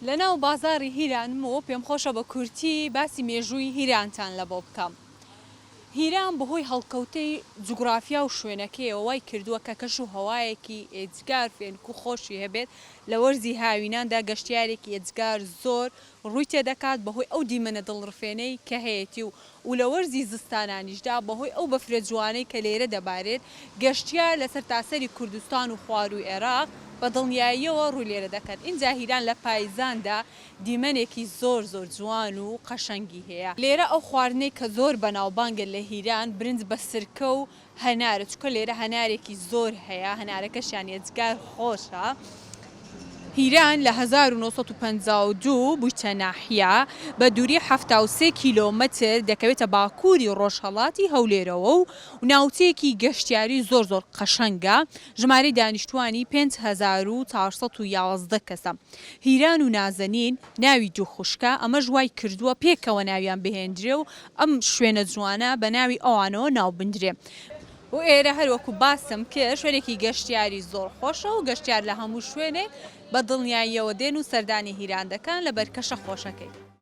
لەناو بازاڕی هیرانم و پێم خۆشە بە کورتی باسی مێژووی هیرانتان لەبۆ بکەم. هیران بەهۆی هەڵکەوتەی جوگرافیا و شوێنەکەیەوە وای کردووە کە کەش و هەوایەکی ئێجگار فێنک و خۆشی هەبێت، لە وەرزی هاویناندا گەشتیارێکی ئێجگار زۆر ڕووی تێدەکات بەهۆی ئەو دیمەنە دڵڕفێنەی کە هەیەتی و و لە وەرزی زستانانیشدا بەهۆی ئەو بەفرە جوانەی کە لێرە دەبارێت گەشتیار لە سەرتاسەری کوردستان و خوارووی عێراق بە دڵنیاییەوە ڕووی لێرە دەکەن ئینجا هیران لە پایزاندا دیمەنێکی زۆر زۆر جوان و قەشەنگی هەیە. لێرە ئەو خواردنەی کە زۆر بەناوبانگە لە هیران برنج بە سرکە و هەنارە چونکە لێرە هەنارێکی زۆر هەیە هەنارەکەشیان یەجگار خۆشە. هیران لە 1952 بوویتە ناحیە، بە دووری 73 کیلۆمەتر دەکەوێتە باکووری ڕۆژهەڵاتی هەولێرەوە و ناوچەیەکی گەشتیاری زۆر زۆر قەشەنگە، ژمارەی دانیشتووانی 5411 کەسە. هیران و نازەنین ناوی دوو خوشکە، ئەمەش وای کردووە پێکەوە ناویان بهێندرێ و ئەم شوێنە جوانە بە ناوی ئەوانەوە ناو بندرێ. و ئێرە هەر وەکو باسم کرد شوێنێکی گەشتیاری زۆر خۆشە و گەشتیار لە هەموو شوێنێک بە دڵنیاییەوە دێن و سەردانی هیران دەکەن لەبەر کەشە خۆشەکەی.